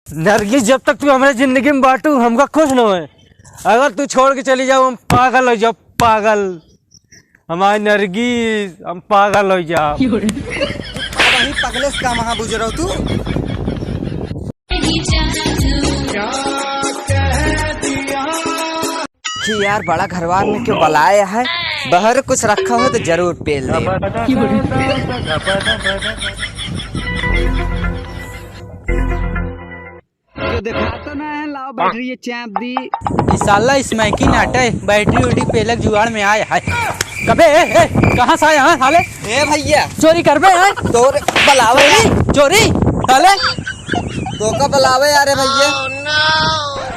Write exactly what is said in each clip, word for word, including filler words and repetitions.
नरगिस, जब तक तू हमरे जिंदगी में बाटू, हमका कुछ न होए। अगर तू छोड़ के चली जाओ, हम पागल होइ जाओ, पागल। हमारी नरगिस, हम पागल होइ जाओ। अब वही पगले से का महा बुझ रहो तू? कि यार, बड़ा घरवार में क्यों बलाया है? बहर कुछ रखा हो तो जरूर पेल दे। जो दिखाता ना है, लाओ बैटरी ये चाप दी। ई साला स्मैकी नाटे, बैटरी उटरी पेलक जुगाड़ में आए है। कबे, ए, ए, कहाँ से आए हैं साले? ए भैया। चोरी करबे हैं? तोरे बलावे चोरी, हैं? चोरी, साले। तो का बलावे यार, ए भैया?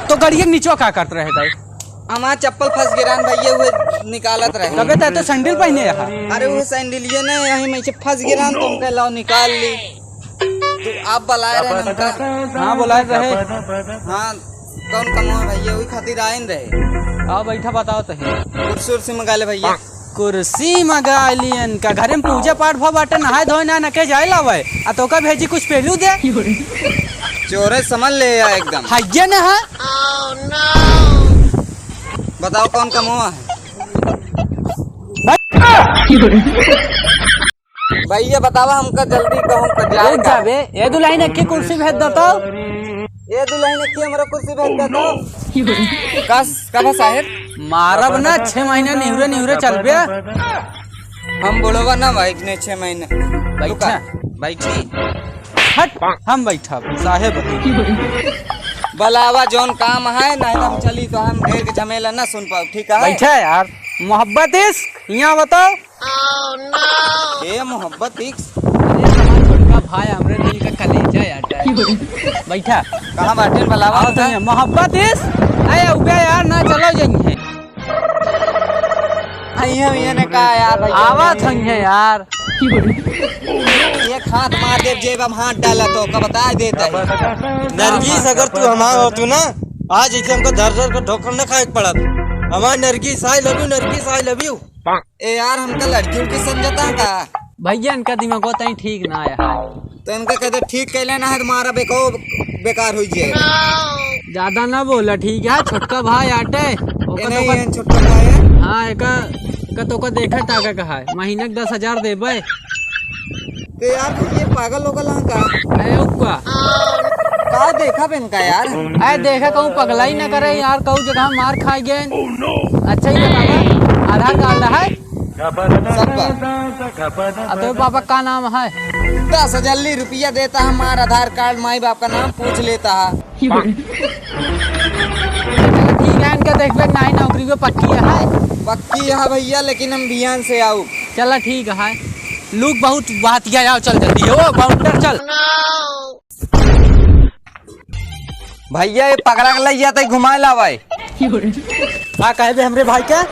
तो गड़िया के नीचे का करत रहे ताई? हमार चप्पल फंस गिरान भैया, उहे निकालत रहे। कबे तै तो सैंडल पहने रहा। अरे वो सैंडलिया नहीं, यहीं में से फंस गिरान, तो हमके लाओ निकाल ली। तो आप बुलाए रहे हमका? हाँ, बुलाए रहे। हाँ, कौन कमवा भैया, वही खातिर आइन रहे। आओ बैठा, बताओ तही। कुर्सी उर्सी मंगा ले भैया। कुर्सी मंगा लियन का, घरे में पूजा पाठ भा बाटे, नहाए धोए ना नके जाए लावे, आ तोका भेजी कुछ पेलू दे। चोरे समझ ले या एकदम। हइये ना है। बताओ कौन कमवा है? भैया बतावा हमका जल्दी कहूँ का जाए रुक का? जाबे, ए दुल्हन एक कुर्सी भेज देता। ए दुल्हन एक हमरा कुर्सी भेज देता। कस, कब साहेब? मारब ना, छह महीना निहुरे निहुरे चलबे। हम बुढ़वा ना भाई, इतने छह महीने। बैठा। रुका, बैठी। हट, हम बैठब, साहेब। बलावा जौन काम है, नहीं तो हम चली तो हम ढेर के झमेला ना सुन पाओ, ठीक है? बैठा यार, मोहब्बत इश्क, यहाँ बताओ। ए मोहब्बत इश्क। अरे हमार छोटका भाई, हमरे दिल का कलेजा यार। बैठा। कहाँ बाटे बलावा आओ तो उनका? यहाँ, मोहब्बत इश्क। अरे उबे यार, ना चलो जाएंगे। भैया, भैया ने कहा यार, भैया, आवत भैया। हइये यार। एक हाथ मार देब, जेब में हाथ डाला तो का बता देता है। नरगिस, अगर तू हमार होतू ना, आज इसे हमको धर धर के ठोकर न खाए के पड़त। हमार नरगिस, I love you, नरगिस, I love you। ए यार, हमका लड़की उड़की समझता है का? भैया, इनका दिमाग तई ठीक ना आया है। तो इनका कहते ठीक कैले ना है, तुम्हारा बेको बेकार हो जाए। ज्यादा ना बोला, ठीक है? छोटका भाई आटे, ओका ए नहीं, तोका ये छोटका भाई है। हाँ, एका, एका तोका देखा ताका कहा है, महीना के दस हजार देबे। तो यार, ये पागल हो गला का? अरे, ओका। का देखा बे इनका यार? अरे, देखा कहूँ पगला ही ना करे यार, कहूँ जगह मार खा गए। अच्छा ही बतावा, आधार कार्ड है? सब बा। अब तो पापा का नाम है? दस हजार ली रुपया देता, हमार आधार कार्ड, माई बाप का नाम पूछ लेता है। चला ठीक है, इनका देखबे नाई नौकरी को पक्की है। पक्की है भैया, लेकिन हम बिहान से आऊ। चला ठीक है, लुक बहुत बात किया, आओ चल जल्दी, ओ बाउंडर चल। भैया, ये पगला के लइ जाते घुमाए लावे। का कहे बे हमरे भाई के?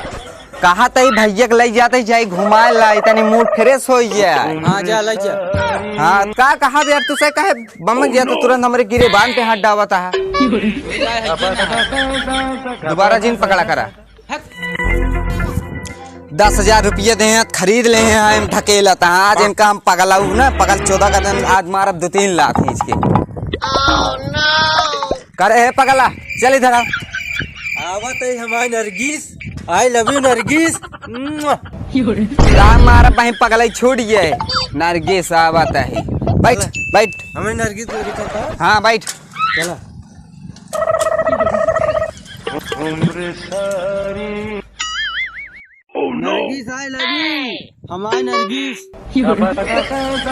कहा तई भैया के लइ जाते जाई घुमाए लाई, तनी मूड फ्रेश हो जाए। हाँ, जा लइ जा। हाँ, का कहा बे यार, तू से कहे बम गया तो तुरंत हमरे गिरेबान पे हाथ डावता है। दोबारा जिन पकड़ा करा। दस हजार रुपये दे हैं, खरीद ले हैं, हम ढकेलत हैं। आज इनका हम पगलाऊ ना, पगल चोदा का दिन आज मारब दो तीन लात खींच के। करे है पगला, चल इधर आ। आवत है हमारी नरगिस, I love you नरगिस। मुआ। ला मारब वहीं पगलाई छोड़ ये। नरगिस आवत है। बैठ, चला। बैठ। हमें नरगिस दूरी करता है। हाँ, बैठ। चला। नरगिस, I love you। हमार नरगिस।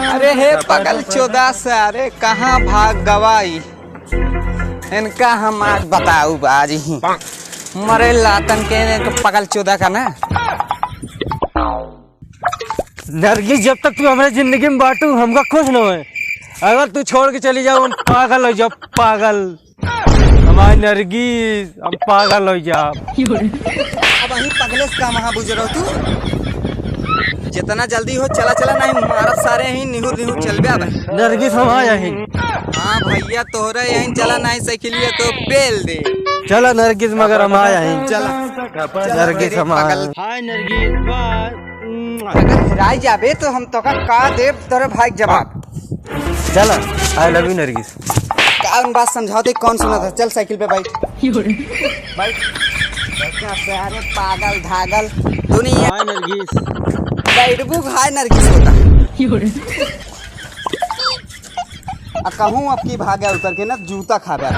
अरे हे पगल चोदा सारे, कहाँ भाग गवाई? इनका हम आज बताऊ आज ही। मरे लातन के इनके पगल चोदा का ना। नरगिस, जब तक तू हमारे जिंदगी में बाटू, हमका खुश न होए। अगर तू छोड़ के चली जाओ, हम पागल हो जाओ, पागल। हमारी नरगिस, हम पागल हो जाओ। अब वही पगले से का महा बुझ रहो तू? जितना जल्दी हो, चला, चला, नहीं मारत सारे ही, निहुर, निहुर चलबे अब। नरगिस, हम आ जाए। हाँ भैया, तोहरा यहीं चला, नहीं साइकिलिया तो पेल दे। चला नरगिस, मगर हम आ जाए। चला। नरगिस, हम आ जाए। हाय नरगिस, बाय। अगर हेराई जाबे तो हम तोका का देब, तोरे भाई के जवाब। चला, I love you नरगिस। का उन बात समझाओ तो कौन सुना था? चल साइकिल पे बैठ। बैठ। बैठ ना सारे पागल धागल दुनिया। हाय नरगिस। बैठबू हाय नरगिस होता। आ कहूँ अब की भागे उतर के ना जूता खाबे।